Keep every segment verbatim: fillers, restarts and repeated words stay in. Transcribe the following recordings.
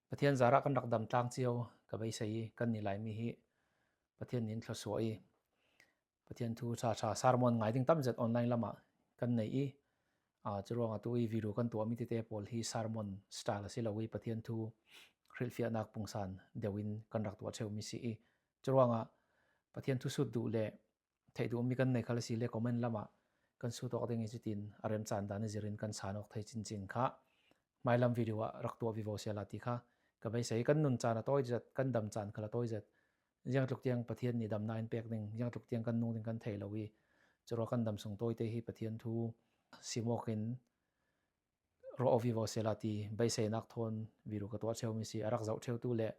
Pathian zarah kan rak dam tlang cio ka beisei i, kan ni lai mi hi Pathian nin thluasuah i, Pathian thu ṭha ṭha sermon ngai ding tam zet online lamah kan nei i, aa, curuangah tu i video kan tuah mi tete pawl hi sermon style a si lo i, Pathian thu hrilhfiahnak pungsan deuh in kan rak tuah ṭheu mi si i, curuangah Pathian thu sut duh le theih duh mi kan nei khal a si le comment lamah kan sut awk ding i, cutin a remcang dan i zirin kan san awk thei cincin kha hmailam video ah rak tuah vivo sela ti kha ka beisei. Kan nun caan a tawi zet, kan dam caan khal a tawi zet. Ziangtluk tiang Pathian nih damna in pek ding, ziangtluk tiang kan nung ding kan thei lo i, curuangah kan dam sung tawite hi Pathian thu sim awk in ruah aw vivo sela ti beiseinak thawn video ka tuah ṭheu mi si. A rak zoh ṭheutu le,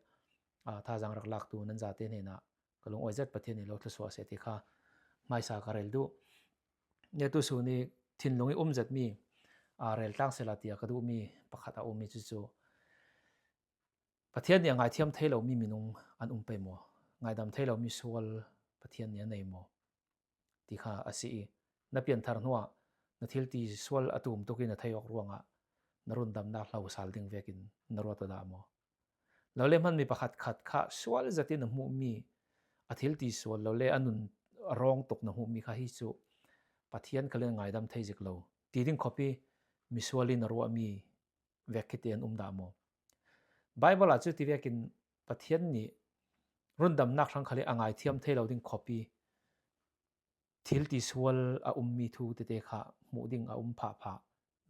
aa, thazaang rak laktu nan zate hnenah ka lungawi zet Pathian nih lo thluasuah seh ti kha hmaisa ka rel duh. Netu sun i thinlung i um zet mi, aa, rel tlang sela ti a ka duh mi pakhat a um i, cucu Pathian nih a ngaithiam thei lo mi minung an um pei maw? Ngaidam thei lo mi sual Pathian nih a nei maw? Ti kha a si i, na pianthar hnuah na thilti sual a tum tuk i na thei awk ruangah na rundamnak hlo sal ding vekin na ruat aw dah maw? Lo le hman mi pakhat khat kha sual zet in a hmuh mi, a thilti sual lo le a nun a rawng tuk na hmuh mi kha hi cu Pathian khal in a ngaidam thei zik lo ti ding khop i, misual in a ruah mi vek khit te an um dah maw? Bible ah cu ti vekin Pathian nih rundamnak hrang khal i a ngaithiam thei lo ding khop i, thilti sual a um mi thu tete kha hmuh ding a um phah phah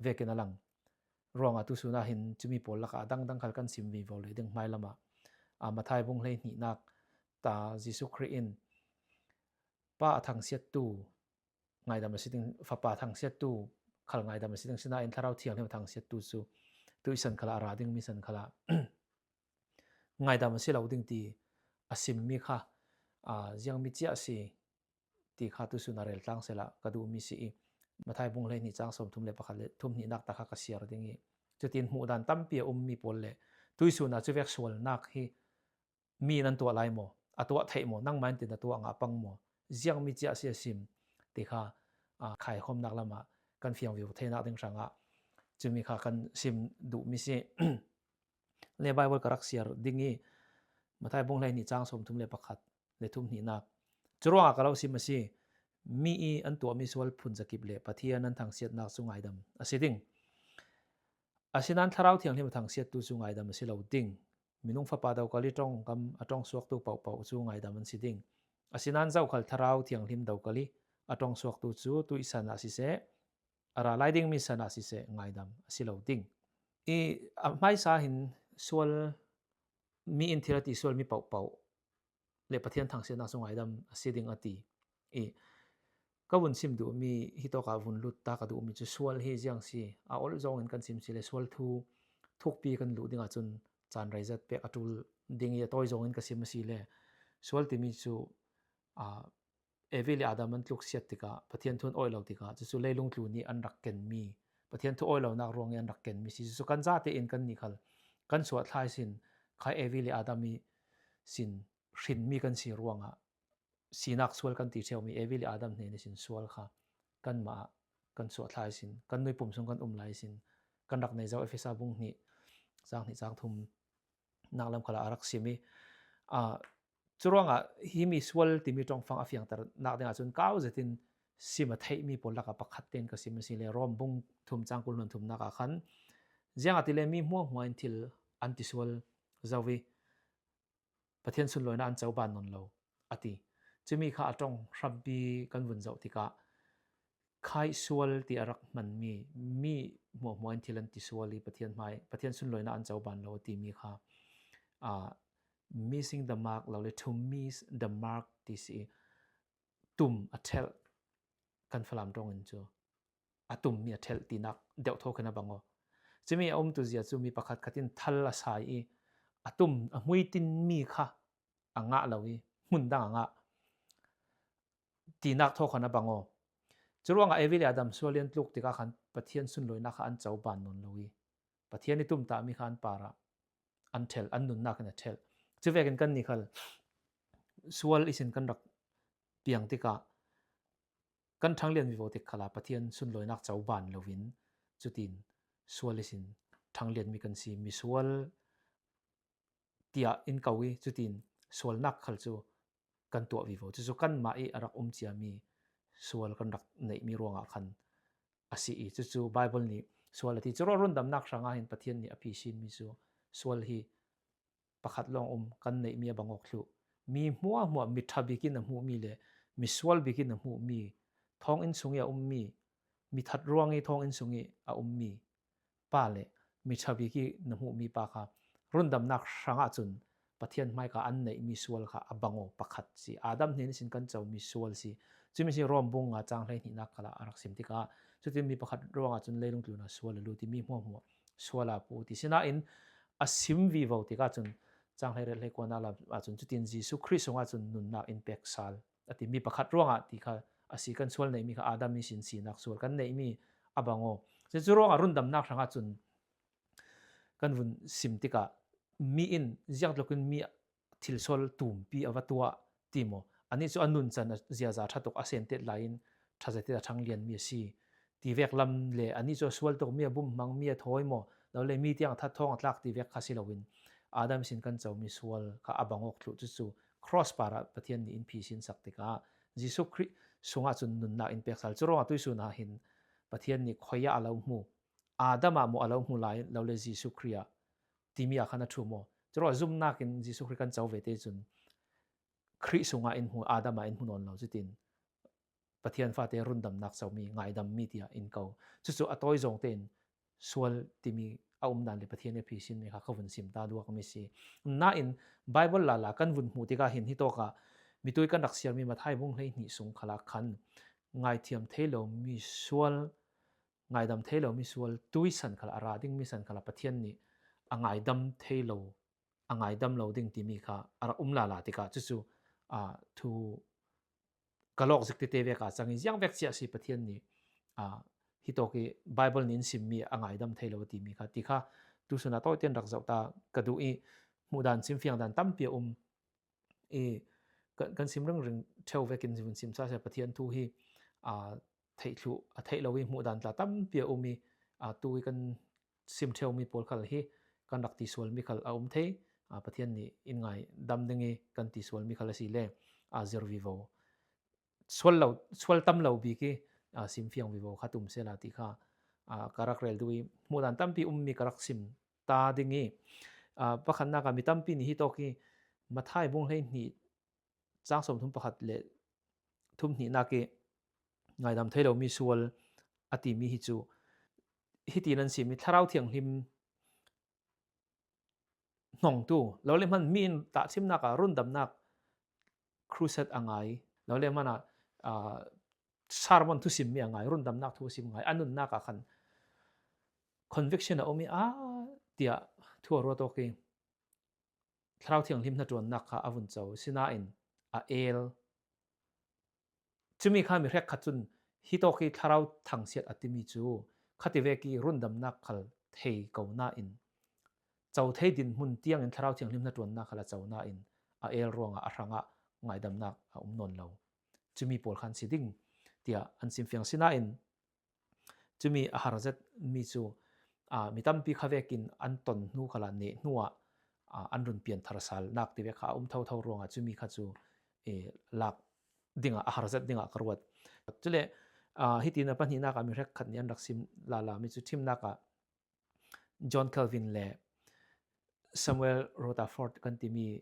vekin a lang. Ruangah tu sun ah hin cumi pawl lakah a dangdang khal kan sim vivo le ding hmailam ah, aa, Matthai bung hleihnihnak ta Jesuh Khrih in Pa a thangsiattu ngaidam a si ding, Fapa thangsiattu khal ngaidam a si ding, sinain Thlarau Thianghlim a thangsiattu cu tuihsan khal ah a ra ding mi san khal ah ngaidam a si lo ding ti a sim mi kha, aa, ziang mi cia a si ti kha tu sun a rel tlang sela ka duh mi si i, Matthai bung hleihnih cang sawmthum le pakhat le thumhnihnak ta kha ka siar ding i, cutin hmuh dan tampi a um mi pawl le tuisun ah cuvek sualnak hi mi in an tuah lai maw? A tuah theih maw? Nangmah in tin a tuah ngah pang maw? Ziang mi cia a si a sim ti kha, aa, khaikhawmnak lamah kan fiang vivo theinak ding hrangah cumi kha kan sim duh mi si. Le Bible ka rak siar ding i, Matthai bung hleihnih cang sawmthum le pakhat le thumhnihnak. Curuangah ka lo sim a si, mi i an tuah mi sual phun zakip le Pathian an thangsiatnak cu ngaidam a si ding. Asinan Thlarau Thianghlim a thangsiattu cu ngaidam a si lo ding. Minung Fapa dokal i ṭongkam a ṭong suaktu pohpoh cu ngaidam an si ding. Asinan zokhal Thlarau Thianghlim dokal i a ṭong suaktu cu tuihsan ah siseh, a ra lai ding mi san ah siseh, ngaidam a si lo ding. I, a hmaisa hin sual, mi in thil a ti sual mi pohpoh le Pathian thangsiatnak cu ngaidam a si ding a ti. I, ka vun sim duh mi, hitawkah vun lut ta ka duh mi cu sual hi ziang si, a olh zawngin kan sim si le sual thu thukpi kan luh ding ahcun caan rei zat pek a ṭul ding i, a tawi zawngin ka sim a si le sual timi cu, aa, Evi le Adam an tluksiat tikah, Pathian thu an awih lo tikah, cucu leilung tlu nih an rak kenmi, Pathian thu awih lonak ruang i an rak kenmi si. Cucu kan zate in kan nih khal kan suahthlai sin, kha Evi le Adam i sin hrinmi kan si ruangah sinak sual kan ti ṭheu mi, Evi le Adam hnen i sin sual kha kanmah ah kan suahthlai sin, kan nui pum sung kan um lai sin, kan rak nei zo Efesa bung hnih, cang hnih cang thum nak lam khal ah a rak sim i, aa, curuangah himi sual timi ṭongfang a fiangternak ding ahcun kau zetin sim a theihmi pawl lakah pakhat tein ka sim a si le Rom bung thum cang kul hluan thumnak ah khan, ziangahtile mi hmuahhmuah in thil an ti sual zo i, Pathian sunlawinak an coban nawn lo, a ti. Cumi kha a ṭong hrampi kan vun zoh tikah, khaih sual ti a rak hmanmi, mi hmuahhmuah in thil an ti sual i Pathian hmai, Pathian sunlawinak an coban lo a timi kha, aa, missing the mark lo le to miss the mark ti si i, tum a ṭhelh kan Falam ṭawng in cu a tummi a ṭhelh tinak deuhthaw khin a bang aw. Cumi a umtu zia cu mi pakhat khat in thal a sai i a tum a hmuitinmi kha a ngah lo i hmun dang a ngah tinak thaw khan a bang aw. Curuangah Evi le Adam sual i an tluk tikah khan Pathian sunlawinak kha an coban nawn lo i Pathian i tumtahmi kha an parah an ṭhelh, an nunnak in a ṭhelh. Cuvekin kannih khal sual ihsin kan rak piang tikah kan ṭhanglian vivo tik khalah Pathian sunlawinak coban loin cutin sual ihsin ṭhanglianmi kan si. Misual tiah in ko i, cutin sualnak khal cu kan tuah vivo. Cucu kanmah i a rak um ciami sual kan rak neihmi ruangah khan a si i, cucu Baibal nih sual a ti. Curuah rundamnak hrangah hin Pathian nih a phisinmi cu sual hi pakhat lawng um, kan neihmi a bang awk thluh. Mi hmuahhmuah, mi ṭha bik in a hmuhmi le mi sual bik in a hmuhmi, thawnginn sung i a ummi, mi that ruang i thawnginn sung i a ummi pa le mi ṭha bik i na hmuhmi pa kha rundamnak hrangah cun Pathian hmaika an neihmi sual kha a bang aw pakhat si. Adam hnen ihsin kan comi sual si. Cumi si Rom bung nga cang hleihnihnak khalah a rak sim tikah, cutin mi pakhat ruangah cun leilung tlunah sual a lut i mi hmuahhmuah sual a pu ti. Sinain a sim vivo tikah cun cang hleiriat hleikuanak lam ahcun cutin Jesuh Khrih sungah cun nunnak in pek sal a ti. Mi pakhat ruangah ti kha a si, kan sual neihmi kha Adam ihsin sinak sual kan neihmi a bang aw. Cucu ruangah rundamnak hrangah cun kan vun sim tikah mi in ziangtlukin mi thilsual tumpi a va tuah ti maw? Anih cu a nuncan a ziaza ṭha tuk a sentet lai in ṭha zetin a ṭhang lianmi a si ti vek lam le anih cu a sual tukmi a bumhmangmi a thawi maw? Lo le mi tiang a that thawng a tlak ti vek kha si loin Adam sin kan comi sual kha a bang awk thluh. Cucu cross parah Pathian nih in phisin sak tikah Jesuh Khrih sungah cun nunnak in pek sal. Curuangah tuisun ah hin Pathian nih khuaia a lo hmu, Adam ah maw a lo hmu lai lo le Jesuh Khrih ah timi ah khan a ṭhu maw? Curuah zumnak in Jesuh Khrih kan co ve te cun Khrih sungah in hmu, Adam ah in hmu nawn lo cutin Pathian fate rundamnak comi, ngaidammi tiah in ko. Cucu a tawi zong tein sual timi a um dan le Pathian i phisinmi kha ka vun sim ta duakmi si. Nain Baibal lala kan vun hmuh tikah hin hitawkah mitui kan rak siarmi Matthai bung hleihnih sung khalah khan ngaithiam thei lomi sual, ngaidam thei lomi sual tui san khalah a ra dingmi san khalah Pathian nih a ngaidam thei lo, a ngaidam lo ding timi kha a rak um lala tikah cucu, aa, thu ka lawk zik tete vek ah cang i ziang vek cia si Pathian nih, aa, hitawk i Baibal nih in simmi a ngaidam thei lo a timi kha ti kha tusun a tawiten rak zoh ta ka duh i hmuhdan simfiang dan tampi a um i kan, kan sim ringring ṭheu vekin vun sim sa sia Pathian thu hi, aa, theih thluh a theih lo i hmuhdan tla tampi a um i, aa, tu i kan sim ṭheumi pawl khal hi kan rak tisualmi khal a um thei. Aa, Pathian nih in ngaidam ding i kan tisualmi khal a si le, aa, zir vivo. Sual lo, sual tam lo bik i, aa, simfiang vivo kha tum sela ti kha, aa, ka rak rel duh i hmuhdan tampi ummi ka rak sim ta ding i, aa, pakhatnak ah mi tampi nih hitawk i Matthai bung hleihnih cang sawmthum pakhat le thumhnihnak i ngaidam thei lomi sual a timi hi cu hiti nan simi Thlarau Thianghlim hnongtu, lo le hman mi in tahthimnak ah rundamnak crusade a ngai, lo le hman ah, aa, sermon thusimmi a ngai, rundamnak thu a sim ngai, a nunnak ah khan conviction a um i, aa, tiah thu a ruat awk i Thlarau Thianghlim hnaṭuannak kha a vun co, sinain a el. Cumi kha mi hrekkhat cun hitawk i thlarau thangsiat a timi cu khativek i rundamnak khal thei ko nain co thei dinhmun tiangin Thlarau Thianghlim hnaṭuannak khal a co nain a el ruangah a hrangah ngaidamnak a um nawn lo. Cumi pawl khan si ding tiah an simfiang, sinain cumi a har zetmi cu, aa, mi tampi kha vekin an ton hnu khalah neh hnuah, aa, an run pian thar salnak tivek kha a um thotho ruangah cumi kha cu, ee, lak dingah, a har zet dingah ka ruat. Cule, aa, hitin a pahnihnak ah mi hrekkhat nih an rak sim lala mi cu ṭhimnak ah John Calvin le Samuel Rutherford kan timi,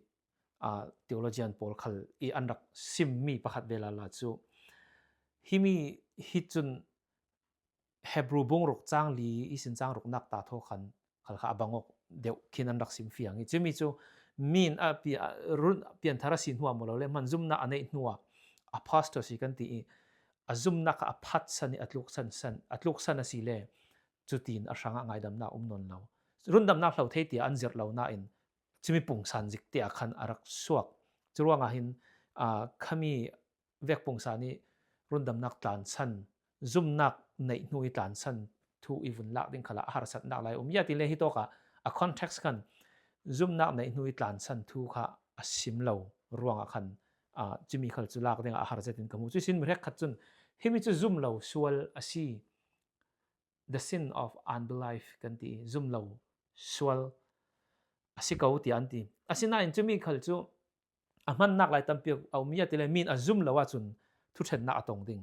aa, theologian pawl khal i an rak simmi pakhat ve lala cu himi hi cun Hebru bung ruk cang li ihsin cang ruknak ta thaw khan khal kha a bang awk deuh khin an rak sim fiang i cumi cu mi in a pi-, a run pianthar a si hnuah maw lo le hman zumnak a neih hnuah apostasy kan ti i a zumnak kha a phatsan i a tluksan san, a tluksan a si le cutin a hrangah ngaidamnak um nawn lo. Rundamnak hlo thei tiah an zirh lo nain cumi pungsan zik tiah khan a rak suak. Curuangah hin, aa, khami vek pungsan i rundamnak tlansan, zumnak neih hnu i tlansan thu i vun lak ding khalah a harsatnak lai um. Ia tile hitawkah a context khan zumnak neih hnu i tlansan thu kha a sim lo ruangah khan, aa, cumi khal cu lak dingah a har zetin ka hmu. Cuihsin mi hrekkhat cun himi cu zum lo sual a si. The sin of unbelief kan ti, zum lo sual. a si ko tiah an ti. Asinain cumi khal cu a hmannak lai tampi a um i a ti le, mi in a zum lo ahcun thuṭhennak a tong ding.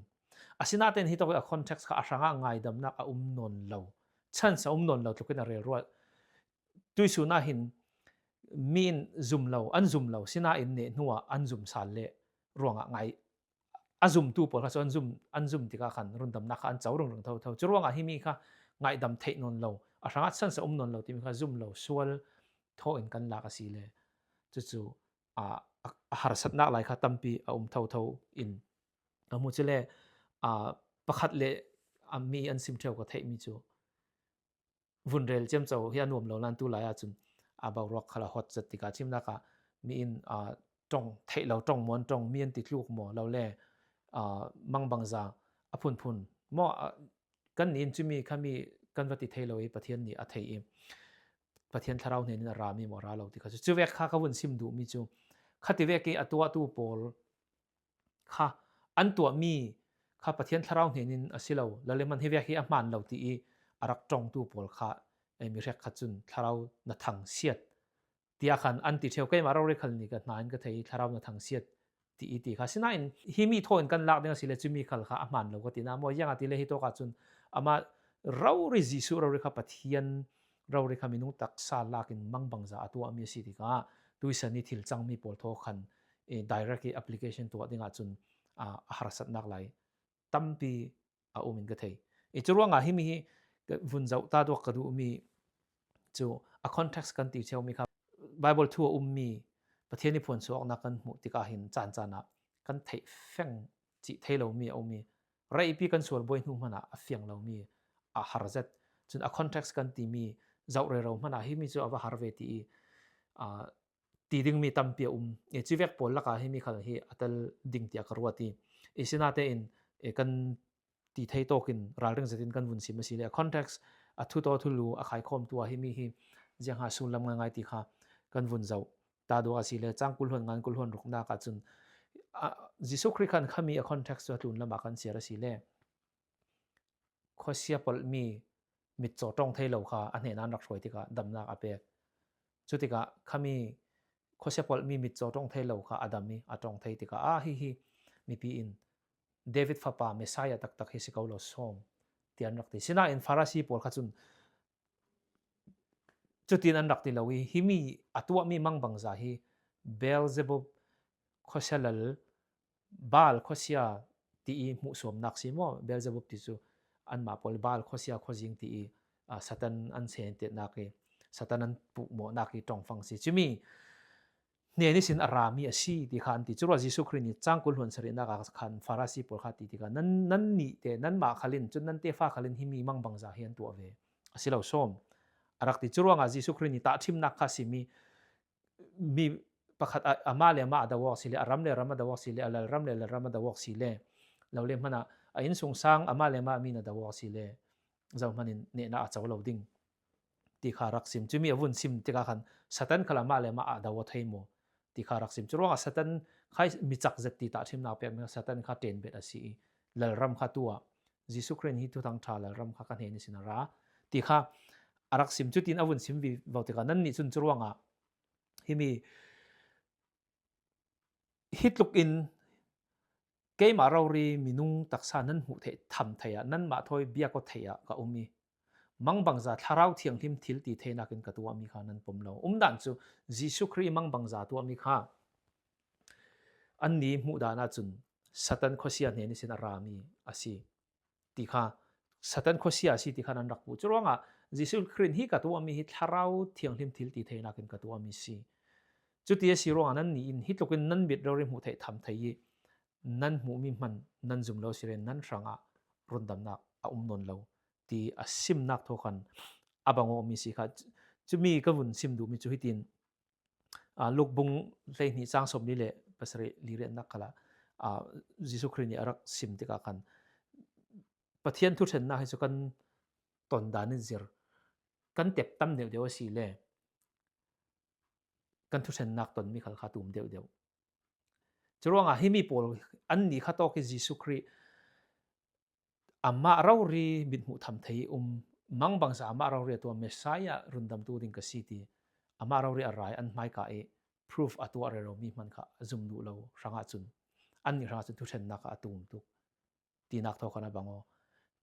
Asinain hi tawk a context kha a hrangah ngaidamnak a um nawn lo, chance a um nawn lo tlukin a rel ruah. Tuihsun ah hin mi in zum lo, an zum lo, sinain neh hnuah an zum sal le ruangah ngai, a zumtu pawl kha cu an zum, an zum tikah khan rundamnak kha an co ringring thotho. Cu ruangah himi kha ngaihdam theih nawn lo, a hrangah chance a um nawn lo timi kha zum lo sual thaw in kan lak a si le, cucu, aa, a, a harsatnak lai kha tampi a um thotho in a hmu cu le, aa, pakhat le, aa, mi an sim ṭheu ka theihmi cu vunrel ciamco hi a nuam lo nain tu lai ahcun a boruak khal a hot zet tikah thimnak ah mi in, aa, ṭong theih lo, ṭong muan ṭong mi an ti tluk maw lo le, aa, mangbangza a phunphun maw, aa, kan nih in cumi khami kan va ti thei lo i Pathian nih a thei i Pathian thlarau hnen in a rami maw, a ra lo ti kha cu, cu vek kha ka vun sim duhmi cu kha ti vek i a tuahtu pawl kha an tuahmi kha Pathian thlarau hnen in a si lo, lale man hi vek hi a hmaan lo ti i a rak ṭongtu pawl kha, eh, mi hrekkhat cun thlarau na thangsiat tiah khan an ti ṭheu. Keimah rori khal nih ka hna in ka thei i thlarau na thangsiat ti i ti kha. Sinain himi thaw in kan lak ding a si le cumi khal kha a hmaan lo ka ti na maw? Ziangahtile hi tawk ahcun amah rori Jesuh rori kha Pathian rori kha minung taksa lakin mangbangza a tuahmi a si tikah tuisan i thil cangmi pawl thaw khan, eh, direct i application tuah ding ahcun, ah, a harsatnak lai tampi a um in ka thei. I cu ruangah himi hi ka vun zoh ta duak ka duhmi cu a context kan ti ṭheumi kha Bible thu a ummi Pathian i phuansuaknak kan hmuh tikah hin caan caan ah kan theih feng cih thei lomi a um i, reipi kan sual buai hnu hmanah a fiang lomi a har zet. Cun a context kan timi zoh rero hmanah himi cu a va har ve ti i, aa, ti dingmi tampi a um. E, civek pawl lakah himi khal hi a tel ding tiah ka ruat i, e, sinatein, e, kan ti thei tawkin ralring zetin kan vun sim a si le, a context, a thuto thulu a khaikhawmtu ah himi hi ziangha sullam ngaingai ti kha kan vun zoh ta duak a si le, cang kul hluan ngan kul hluan ruknak ahcun, a, Jesuh Khrih khan khami a context cu a tlun lamah kan siar a si le, khuasia polhmi mitcaw ṭong thei lo kha a hnen an rak hruai tikah damnak a pek. Cutikah khami khuasia polhmi mitcaw ṭong thei lo kha a dam i a ṭong thei tikah, a, hihi mipi in David fapa Messiah taktak hi si ko lo sawm, tiah an rak ti. Sinain Farasi pawl kha cun cutin an rak ti lo i, himi a tuahmi mangbangza hi Beelzebub khuasia lal, Baal khuasia ti i hmuhsuamnak si maw? Beelzebub ti cu anmah pawl Baal khuasia khuazing ti i, a, Satan an sentetnak i, Satan an puhmawhnak i ṭongfang si. Cumi hnen ihsin a rami a si ti kha an ti. Curuah Jesuh Khrih nih cang kul hluan sarihnak ah khan Farasi pawl kha ti tikah, nan, nan nih te, nanmah khalin, cun nan tefa khalin himi mangbangza hi an tuah ve. A si lo sawm, a rak ti. Curuangah Jesuh Khrih nih tahṭhimnak kha a simi, mi pakhat a, amah le amah a do awk si le, a ram le ram a do awk si le, a lalram le lalram a do awk si le, lo le hmanah a innsungsang amah le amah mi na do awk si le, zohman in nehna a co lo ding ti kha rak sim. Cumi a vun sim tikah khan Satan khal amah le amah a do aw thei maw ti kha rak sim. Curuangah Satan kha micak zet ti tahṭhimnak pekmi kha Satan kha ṭenbet a si i, lalram kha tuah, Jesuh Khrih hi thuthang ṭha lalram kha ka hnen ihsin a ra ti kha a rak sim. Cutin a vun sim vivo tikah, nannih cun curuangah himi hi tlukin keimah rori minung taksa nan hmuh theih tham thei ah, nanmah thawi biak aw theih ah ka um i, mangbangza Thlarau Thianghlim thil ti theinak in ka tuahmi kha nan pom lo. Umdan cu Jesuh Khrih mangbangza tuahmi kha annih hmuh dan ahcun Satan khuasia hnen ihsin a rami a si ti kha, Satan khuasia a si ti kha nan rak hmuh. Curuangah Jesuh Khrih hi ka tuahmi hi Thlarau Thianghlim thil ti theinak in ka tuahmi si. Cuti a si ruangah nannih in hi tlukin nan mit rori hmuh theih tham thei i, nan hmuhmi hman nan zum lo si le, nan hrangah rundamnak a um nawn lo ti a simnak thaw khan a bang awmi si kha. Cumi ka vun sim duhmi cu hitin, aa, Luk bung hleihnih cang sawmli le pasarih li riatnak khalah, aa, Jesuh Khrih nih a rak sim tikah khan Pathian thuṭhennak hi cu kan ton dan in zir, kan tep tam deuh deuh a si le, kan thuṭhennak tonmi khal kha tum deuh deuh. Curuangah himi pawl annih kha tawk i Jesuh Khrih amah rori mit hmuh tham thei i um, mangbangza amah rori a tuah Messiah rundamtu ding ka si ti amah rori a rai an hmaika i proof a tuah rero mi hman kha a zum duh lo hrangah cun, annih hrangah cun thuṭhennak kha a tum tuk tinak thaw khan a bang aw.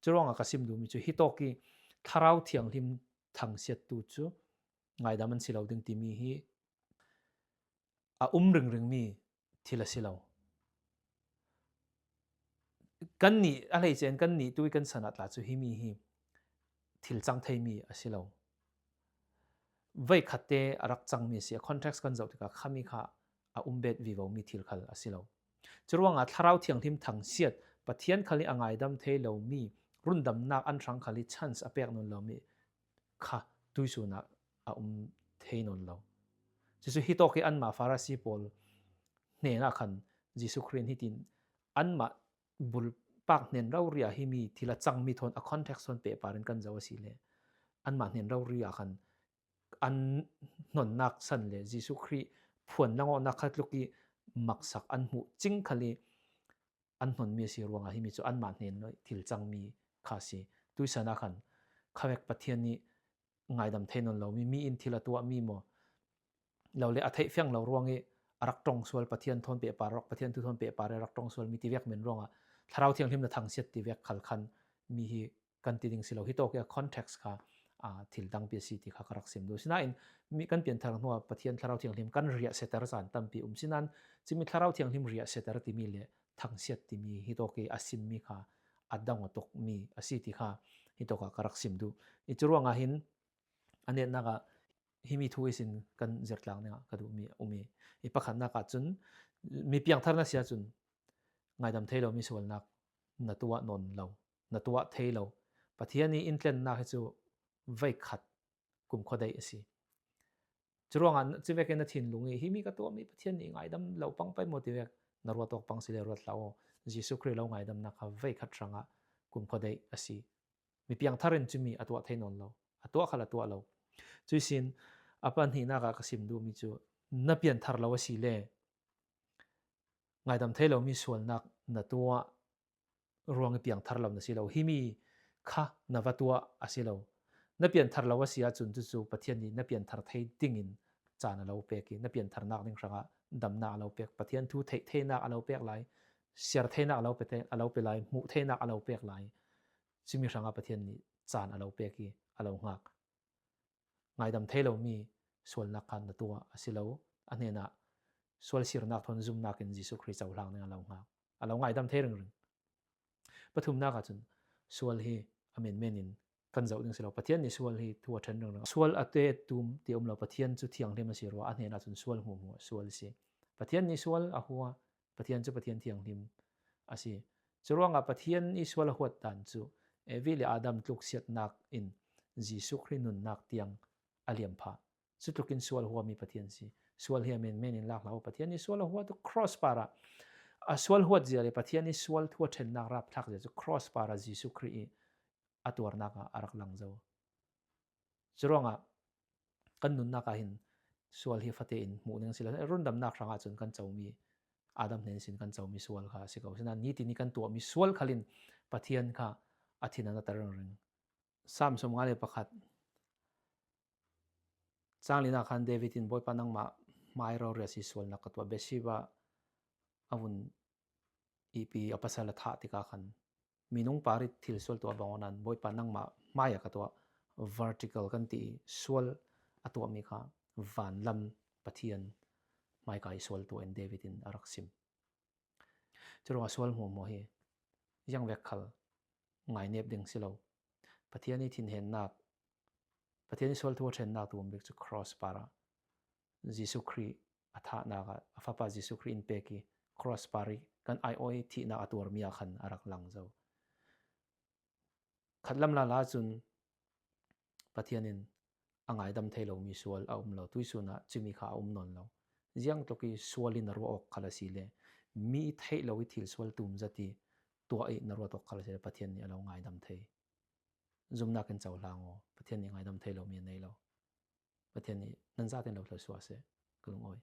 Curuangah ka sim duhmi cu hitawk i Thlarau Thianghlim thangsiattu cu ngaidam an si lo ding timi hi a um ringringmi thil a si lo. Kannih a hleice in kannih tu i kan sanah tla cu himi hi thil cang theimi a si lo. Veikhatte a rak cangmi a si, a context kan zoh tikah khami kha a um bet vivomi thil khal a si lo. Curuangah Thlarau Thianghlim thangsiat, Pathian khal i a ngaidam thei lomi rundamnak an hrang khal i chance a pek nawn lomi kha tuisun ah a um thei nawn lo. Cucu hitawk i anmah Farasi pawl hnenah khan Jesuh Khrih in hitin anmah bulpak hnen rori ah himi thil a cangmi thawn a context thawn pehpar in kan zoh a si le anmah hnen rori ah khan an hnonnak san le Jesuh Khrih phuan langawhnak kha tluk i maksak an hmuh cing khal i an hnonmi a si ruangah himi cu anmah hnen thil cangmi kha a si. Tuisan ah khan khavek Pathian nih ngaidam thei nawn lomi, mi in thil a tuahmi maw? Lo le a theih fiang lo ruang i a rak ṭong sual Pathian thawn pehpar rak, Pathian thu thawn pehpar i a rak ṭong sual mi tivek men ruangah Thlarau Thianghlim na thangsiat tivek khal khan mi hi kan ti ding si lo. Hitawk i a context kha, aa, thil dangpi a si ti kha ka rak sim duh. Sinain mi kan pianthar hnuah Pathian Thlarau Thianghlim kan riahseter caan tampi um. Sinain cumi Thlarau Thianghlim riahseter timi le thangsiat timi hitawk i a simmi kha a dang aw tukmi a si ti kha hitawk ah ka rak sim duh. I curuangah hin a netnak ah himi thu ihsin kan zirtlang dingah ka duhmi a um i, i pakhatnak ah cun mi piangthar na si ahcun ngaidam thei lomi sualnak na tuah nawn lo, na tuah thei lo. Pathian i in tlennak hi cu veikhat kumkhua daih a si. Curuangah cuvekin na thinlung i himi ka tuahmi Pathian nih ngaidam lo pang pei maw tivek na ruat awk pang si le ruat hlah aw. Jesuh Khrih lo ngaidamnak kha veikhat hrangah kumkhua daih a si. Mi piangthar in cumi a tuah thei nawn lo, a tuah khal a tuah lo. Cuihsin a pahnihnak ah ka sim duhmi cu na pianthar lo a si le ngaidam thei lomi sualnak na tuah ruang i piangthar lo na si lo. Himi kha na va tuah a si lo. Na pianthar lo a si ahcun cucu Pathian nih na pianthar thei dingin caan a lo pek i na piantharnak ding hrangah damnak a lo pek, Pathian thu theih theinak a lo pek lai, siar theinak a lo pe, a lo pe lai, hmuh theinak a lo pek lai. Cumi hrangah Pathian nih caan a lo pek i a lo hngak. Ngaidam thei lomi sualnak kha na tuah a si lo, a hnenah sual sirnak thawn zumnak in Jesuh Khrih cohlang ding a lo hngak, a lo ngaidam thei ringring. Pathumnak ahcun sual hi a menmen in kan zoh ding si lo. Pathian nih sual hi thu a ṭhen ringring. Sual a te tum ti um lo. Pathian cu thianghlim a si ruah a hnenah cun sual hmuahhmuah sual a si. Pathian nih sual a hua, Pathian cu Pathian thianghlim a si. Curuangah Pathian ih sual a huat dan cu Evi le Adam tluksiatnak in Jesuh Khrih nunnak tiang a liam phah. Cutlukin sual huami Pathian si. Sual hi a menmen in lak hlah uh. Pathian ih sual a huat uh cross parah. A sual huat zia le Pathian ih sual thu a ṭhennak rapthlak zia cu cross parah Jesuh Khrih ih a tuarnak ah a rak lang zo. Curuangah kan nunnak ah hin sual hi fate in hmuh ning si lo, rundamnak hrangah cun kan comi, Adam hnen sin kan comi sual kha a si ko. Sinain nitin ih kan tuahmi sual khalin Pathian kha a thin a na tar ringring. Sam sawmnga le pakhat, cang lina khan David in, Bawipa, nangmah hmai rori a si sualnak ka tuah. Bathsheba a vun ihpi a pasal a thah tikah khan minung par ih thil sual tuah bang aw nan, Bawipa, nangmah hmai a ka tuah, vertical kan ti ih sual a tuahmi kha vanlam Pathian hmaika ih sual tuah in David in a rak sim. Curuangah sual hmuahhmuah hi ziangvek khal ngainep ding si lo. Pathian ih thinhennak, Pathian ih sual thu a ṭhennak tu um bik cu cross parah Jesuh Khrih a thahnak ah, a Fapa Jesuh Khrih in pek ih cross parih kan aiawh ih thihnak a tuarmi ah khan a rak lang zo. Khatlam lala cun Pathian in a ngaidam thei lomi sual a um lo, tuihsun ah cumi kha a um nawn lo. Ziangtluk ih sual in a ruah awk khal a si le mi theih lo ih thil sual tum zat ih tuah ih na ruat awk khal a si le Pathian nih a lo ngaidam thei. Zumnak in cohlang aw, Pathian nih ngaidam thei lomi a nei lo. Pathian nih nan zatin lo thluasuah seh, ka lungawi.